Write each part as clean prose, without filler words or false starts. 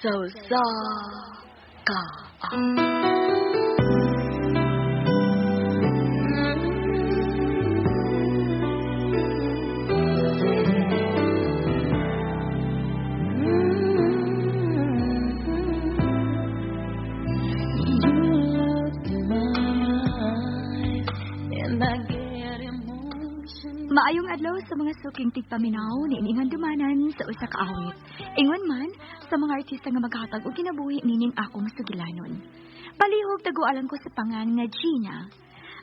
Sa usa ka You look in my eyes, and I get emotional. Maayong adlaw sa mga suking tigpaminaw ni iningan dumanan sa usa ka awit. Ingon man sa mga artista nga maghatag og kinabuhi nining akong sugilanon. Palihog tagualan ko sa pangan nga Gina.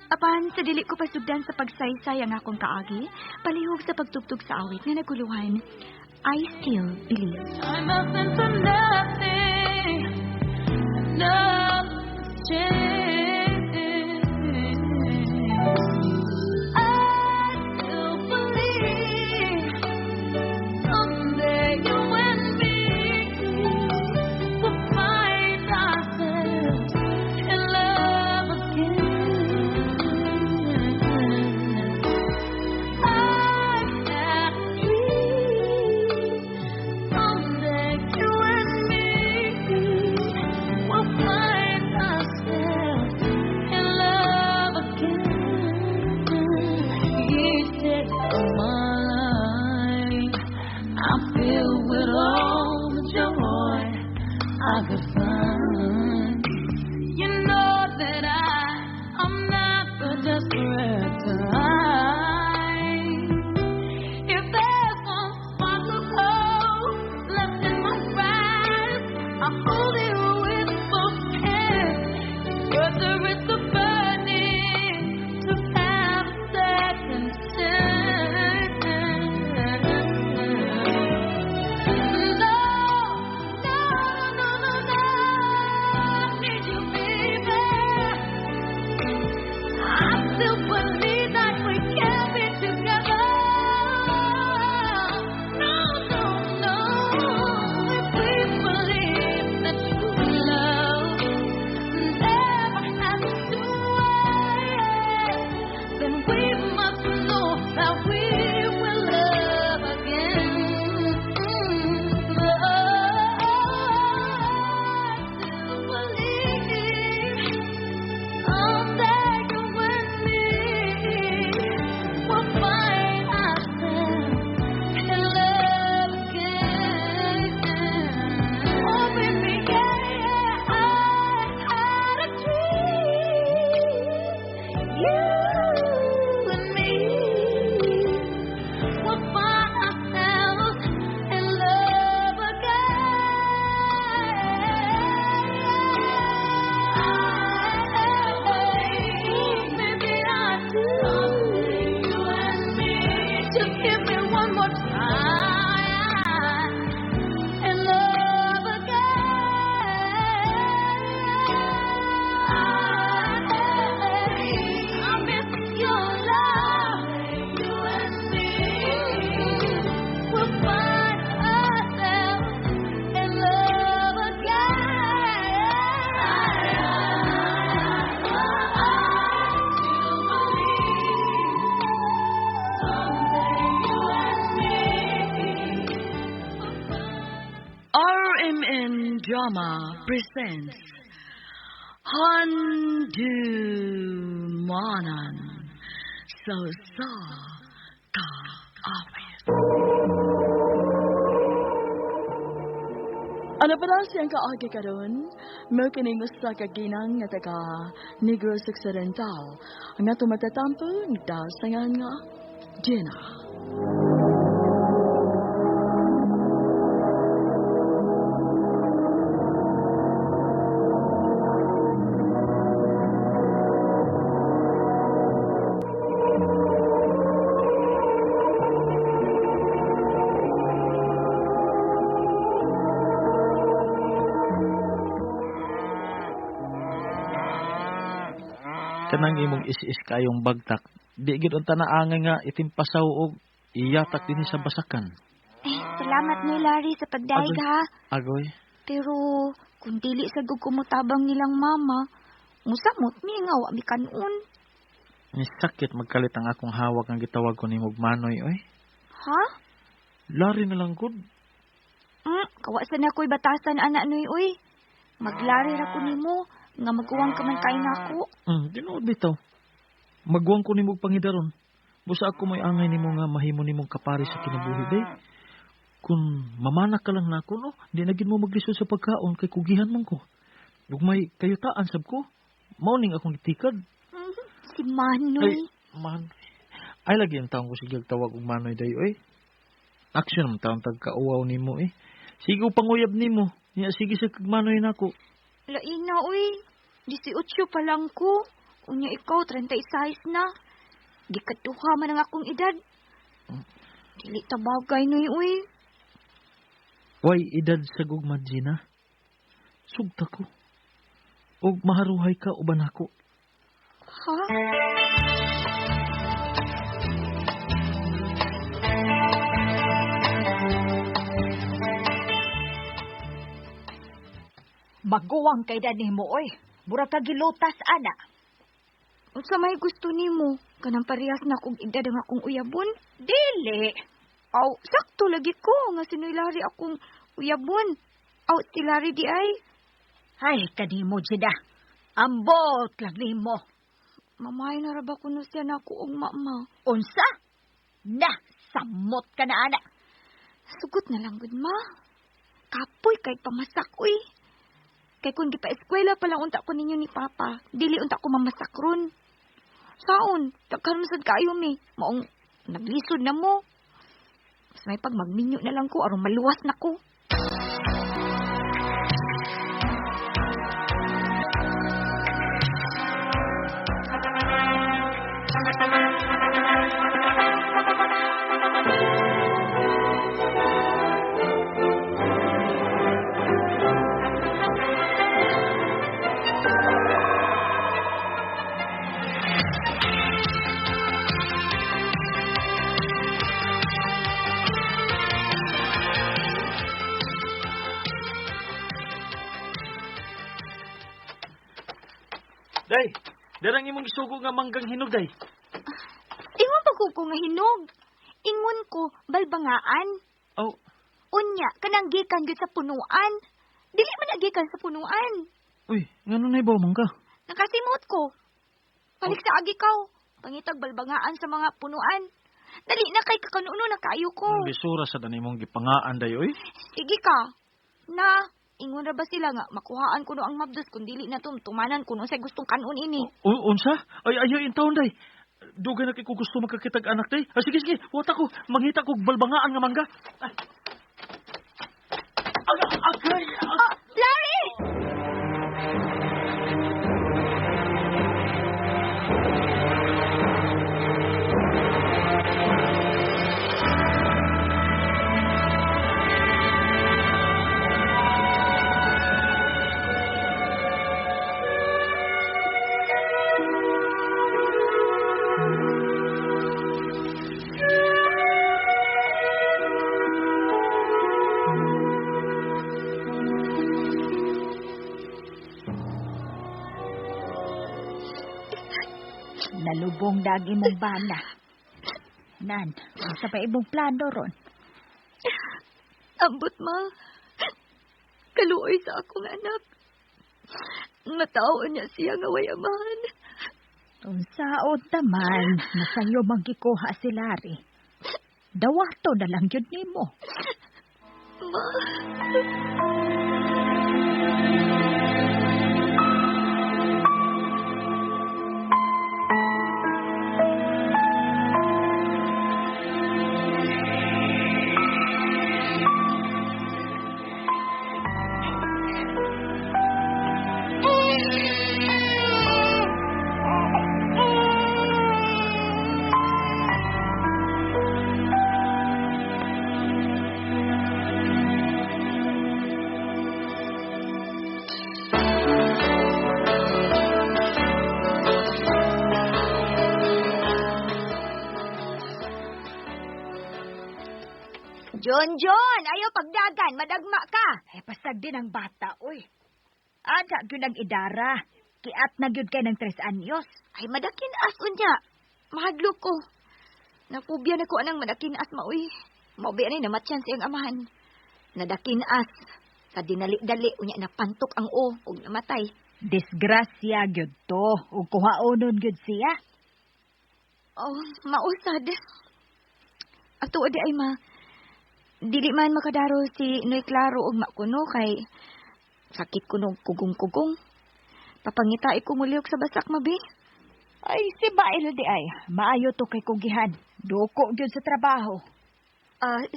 Apan sa dili ko pasugdan sa pagsaysay ang akong kaagi, palihog sa pagtugtog sa awit nga naguluhan, I Still Believe. I'm nothing for nothing. Nothing's changed. I still believe someday you and me will find ourselves in love again. I had a dream. Someday you and me will find ourselves in love again. Each day of my life, I'm filled with all the joy I could find. You know that I'm not the desperate type. If there's one spark of hope left in my grasp, I hold it with both hands. Worth the risk of burning to have a second chance. No, no, no, no, no, I need you, baby. I still believe that we can be together. No, no, no. If we believe that true love never has to end, then we must know that we will love again. I still believe someday you and me will find ourselves in love again. Oh, baby, yeah, I had a dream. You and me will find ourselves in love again. Maybe I do. You and me. Just give me one more try. In love again. I miss your love. You and me will find ourselves in love again. I still believe someday you and me will find. RMN Drama presents Handumanan sa usa ka awit. Ano pa daw siyang kaagi karon? Mao kining usa ka ginang nga taga Negros Occidental nga tumatatampo nagdasangan nga Gina. Kanang imong is-is kayong bagtak, di gid unta naangay nga itimpasaw og iyatak dinhi sa basakan. Eh, salamat ni Larry sa pagdayeg Agoy. ha. Agoy, Pero kung dili sa gug kumutabang nilang mama, musamot mi nga wa mi kanon. Ni sakit magkalit ang akong hawak ang gitawag ko nimo og manoy oy. Ha? Lari na lang gud. Kawasan na ko'y batasan, ana, Noy, uy. Maglari ra ko nimo, nga maguwang ka man kay nako. Tinuod bitaw. Maguwang ko nimo pangidaron. Busa ako may angay nimo nga mahimo nimong kapari sa kinabuhi, day. Kung mamana ka lang nako, no, di na gid mo maglisod sa pagkaon kay kugihan man ko. Ug may kayutaan sab ko. Mao ning akong gitikad. Si Manoy. Ay, man. Ay lagi ang taong ko sige tawag og Manoy day oy. Action man taong tagkauwaw nimo eh. Sige panguyab nimo. Nya sige sa kag Manoy nako. Lain na, uy. 18 pa lang ko. Unya ikaw, 36 na. Gikatuha man ang akong edad. Dili ta bagay, Noy, uy. Way edad sa gugma, Gina. Sugta ko. Og maharuhay ka uban ako. Ha? Maguwang kay nimo oy. Mura ka gilutas ana. Unsa may gusto nimo? Kanang parehas na kog edad ang akong uyabon? Dili. Aw, sakto lagi ko nga si Noy Larry akong uyabon. Aw, si Larry di ay. Ay, kanimo Gina. Ambot lang nimo. Mamay na ra ba kuno siya nako og mama? Unsa? Na, samot ka na ana. Sugot na lang gud ma. Kapoy kay pamasak uy. Kay kung gipa-eskwela pa lang unta ko ninyo ni Papa, dili unta ko mamasak ron. Saon, daghan sad kaayo mi. Maong naglisod na mo. Mas may pag magminyo na lang ko aron maluwas na ko. Day, darang imong gisugo nga manggang hinog, day. Ingon pa ko nga hinog. Ingon ko balbangaan. Aw, Unya kanang gikan gyud sa punuan. Dili man na gikan sa punuan. uy, ngano na ibaw mangga? Nakasimot ko. Balik sa agi kaw. Pangitag balbangaan sa mga punuan. Dali na kay kakanuno na kayo ko. Bisura sa dani mong gipangaan day oy. Sige ka. Na, ingon ra ba sila nga makuhaan kuno ang mabdos kung dili na tumanan kuno sa gustong kanon ini. Unsa? Ay ayo in taon day. Dugay na kay ko gusto makakitag anak day. Ah, sige sige, wata ko manghita kog balbangaan nga mangga. Ay. Agay, Ah, Larry! Nalubong dagi mong bana. Nan, unsa pa imong plano ron? Ambot ma. Kaluoy sa akong anak. Mataon niya siya nga way amahan. Unsaon taman, nasayo manggikuha si Larry. Dawato na lang yun nimo. Ma. John, John, ayaw pagdagan, madagma ka. Ay, pasag din ang bata, uy. Ada gyud ang idara. Kiat na gyud kay ng 3 anyos. Ay, madakin as unya. Mahadlok ko. Napubya na ko anang madakin as maoy. Maubi anay namatyan siyang amahan. Nadakinas. Sa dinali-dali, unya napantok ang o, ug namatay. Disgrasya gyud to, ug kuhaonon gyud siya. Oh, mausad. Ato di ay ma. Dili man makadaro si Noy Claro og makuno kay sakit kuno kugong-kugong. Papangita ko mulihok sa basak mabi. Ay, si Bael di ay, maayo to kay kugihan. Duko gyud sa trabaho.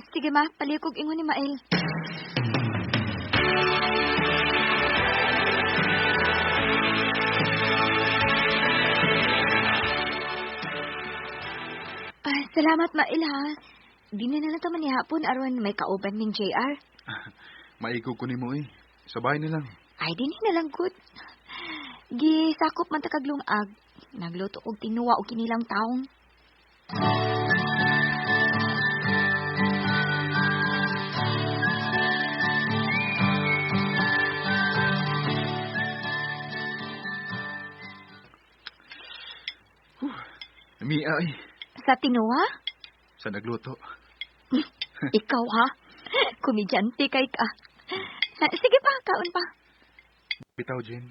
Sige ma, palihog ingon ni Mael. Salamat Mael ha. Di na na man hapon aron may kauban ning JR. Maigo ko nimo eh. Sa bahay na lang. Ay, di na lang good. Gisakop man ta kag lungag. Nagluto og tinuwa og kinilang taong. Mia ay. Sa tinuwa? Sa nagluto. Ikaw ha? Komedyante kay ka. Sige pa, kaon pa. Bitaw, Jen.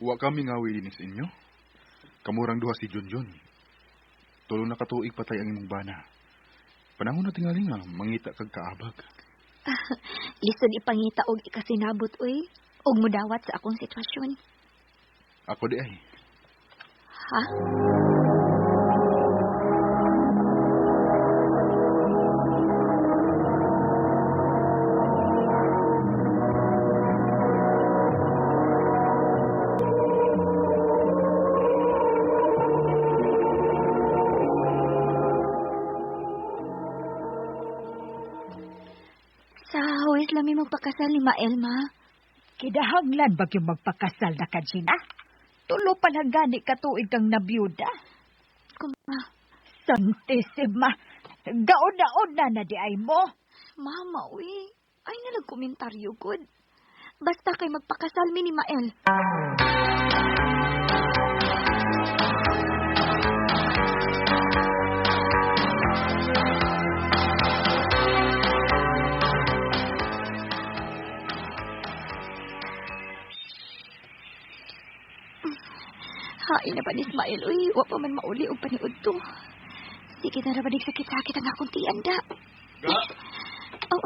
Wa kami ngawi din sa inyo. Kamurang duha si Junjun. Tulo na katuig patay ang imong bana. Panahon na tingali nga, mangita kag kaabag. Lisod ipangita og ikasinabot, uy. Og mudawat sa akong sitwasyon. Ako di ay. Ha? Sa huwes lami magpakasal ni Mael, ma. Kidahanglan ba yung magpakasal na ka, Gina? Tulo pa lang gani katuig kang nabiyuda. Kuma, Santisima, gaon-naon na na di ay mo. Mama, uy. Ay nalang komentaryo, good. Basta kay magpakasal mi ni Mael. Hain na ba ni Ismael, uy. Wa pa man mauli og paniud to. Sige na rabanig sakit-sakit ang akong tiyan da. Ga? Oh,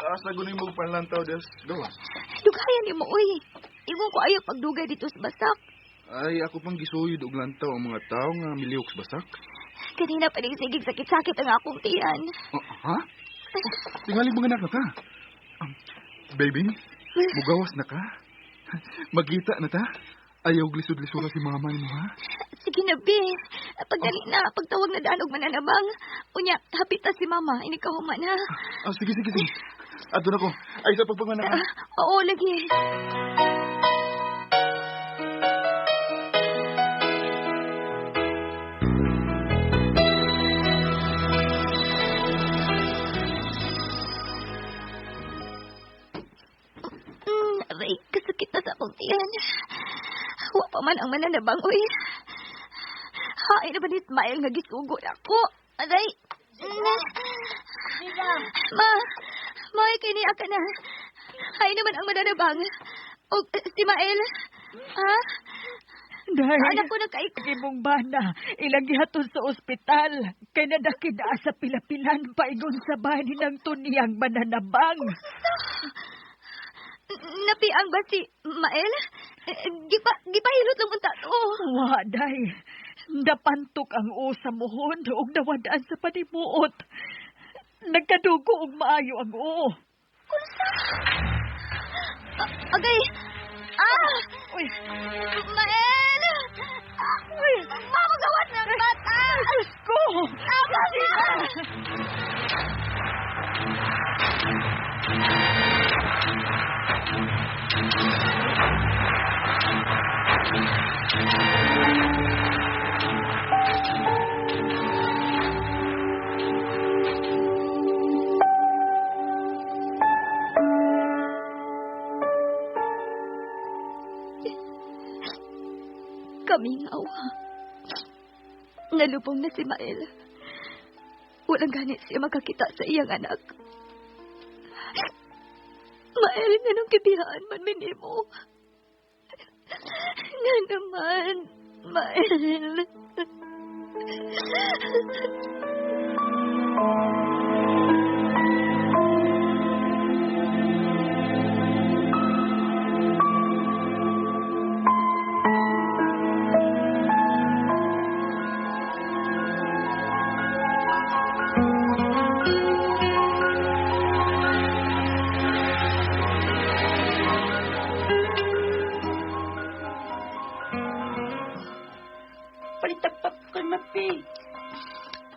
Taas na gunin mo panlantaw des gawas. Dugayan ni mo, uy. Ingon ko ayaw pagdugay dito sa basak. Ay, ako pang gisuyod og lantaw ang mga tao nga milihok sa basak. Kanina pa rin sigig sakit-sakit ang akong tiyan. Oh, ha? Tingali mga anak na ka. Baby, mugawas na ka. Magita na ta. Ayaw glisod-lisod si mama mo, ha? Sige na, be. Pagdali na, pagtawag na daan og mananabang. Unya, hapit ta si mama. Inikahuman, ha? Ah, sige, sige, sige. Ato na ko. Ay, sa pagpanganak, ha? Oo, lagi. Aray, kasakit na sa akong tiyan. Wa pa man ang mananabang, uy. Hain na ba ni Ismael nga gisugo ako? Aray! Ma! Ma, kini ka na. Hain naman ang mananabang. O, si Mael. Ha? Dahil, Anak ko nagkaik. imong bana, ilang gihatod sa ospital. Kay nadakida sa pilapilan paigon sa bahay ng tuniyang mananabang. Napiang ba si Mael? Gipahilot lang unta to. Wa, day. Napantok ang o sa muhon ug nawadaan sa panimuot. Nagkadugo og maayo ang o. Unsa? Agay! Ah! Uy! Mael! Uy! Mamagawas ng bata! Diyos ko! Tama na! Kamingaw. Nalubong na si Mael. Walang ganit siya makakita sa iyang anak. Mael, nganong gibihaan man minimo? Nga naman, Mael.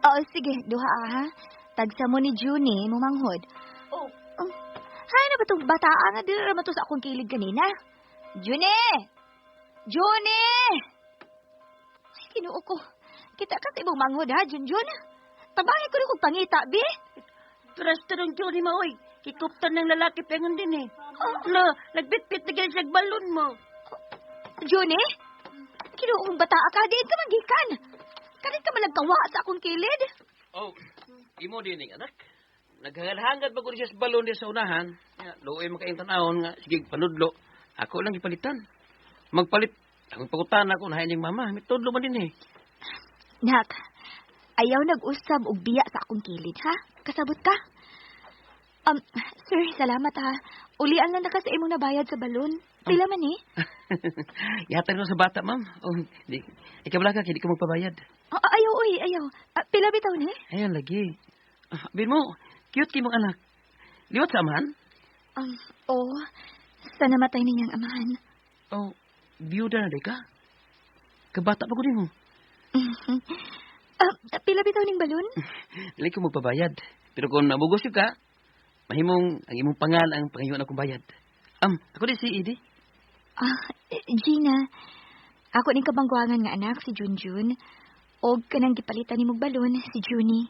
Oo, sige, duha ha. Tagsa mo ni Junie, mumanghod. Oh. Hay na ba itong bataan nga dili raman to sa akong kilig kanina? Junie! Junie! Ay, Kinuo ko. Kita ka sa imong manghod ha, Junjun. Tabangin ko rin kong pangita, bi. Trust ng Johnny mo, oy. Kikuptan ng lalaki pengon din eh. Oh, no, nagbitbit na ganyan siyang balon mo. Junie? Kinuo kong bataa ka, diin ka manggikan. Kanit ka malagkawa sa akong kilid. Oh, imo din ning anak. Naghanghangad ba ko siya sa balon diya sa unahan? Nga, luoy mo kayong tanawon nga, sige, panudlo. Ako lang gipalitan. Magpalit. Akong pagutan ako, nahain niyang mama. May tudlo man din eh. Nak, ayaw nag-usab og biya sa akong kilid, ha? Kasabot ka? Sir, salamat ha. Ulian lang na ka sa imong nabayad sa balon. Pila man eh? Yatag na sa bata, ma'am. Oh, di, ikaw wala ka, hindi ka magpabayad. Oh, ayaw, uy, ayaw. Pila bitaw ni? Ayan, lagi. Bin mo, cute kay mong anak. Liwat sa amahan? Oh, sa namatay niyang amahan. Oh, biyuda na di ka? Kabata pa ko din mo. Pila bitaw ning balon? Dili ko magpabayad. Pero kung namugos ka, mahimong ang imong pangal ang pangayuan akong bayad. Ako di si Edie. Gina, ako ning kabangguangan nga anak si Junjun. Og kanang gipalitan nimong balon si Junie.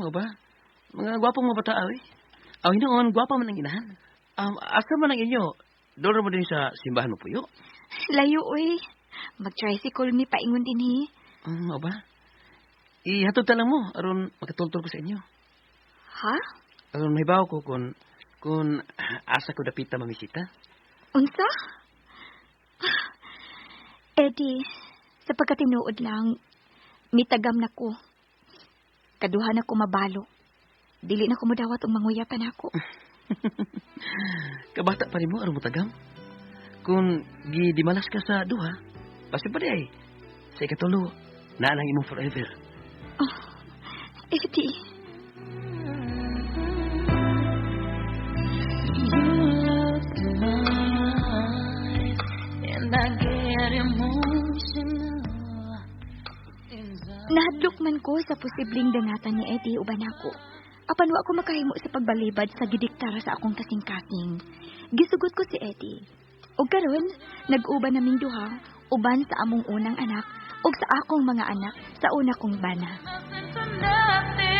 O ba? Mga gwapong mga bata, eh. Aw, hinoon, gwapa man ang inahan. Asa man ang inyo? Doon mo din sa simbahan mo puyo? Layo, oy. Mag-tricycle mi paingon din, he. O ba? Ihatod ta lang mo, aron makatultol ko sa inyo. Ha? Aron mahibaw ko kung asa ko dapita mamisita. Unsa? Eddie, sa pagkatinuod lang, mitagam na ko. Kaduha na ko mabalo. Dili na ko modawat og manguyapan ako. Kabata pa nimo aron motagam. Kung gidimalas ka sa duha, basi pa di ay. Sa ikatulo, naa lang imong forever. Oh, Eddie. You look in my eyes, and I get emotional. Nahadlok man ko sa posibleng dangatan ni Eddie uban ako. Apan wa ko makahimo sa pagbalibad sa gidiktara sa akong kasing-kasing. Gisugot ko si Eddie. Og karon, nag-uban naming duha uban sa among unang anak ug sa akong mga anak sa una kong bana. Nothing to nothing.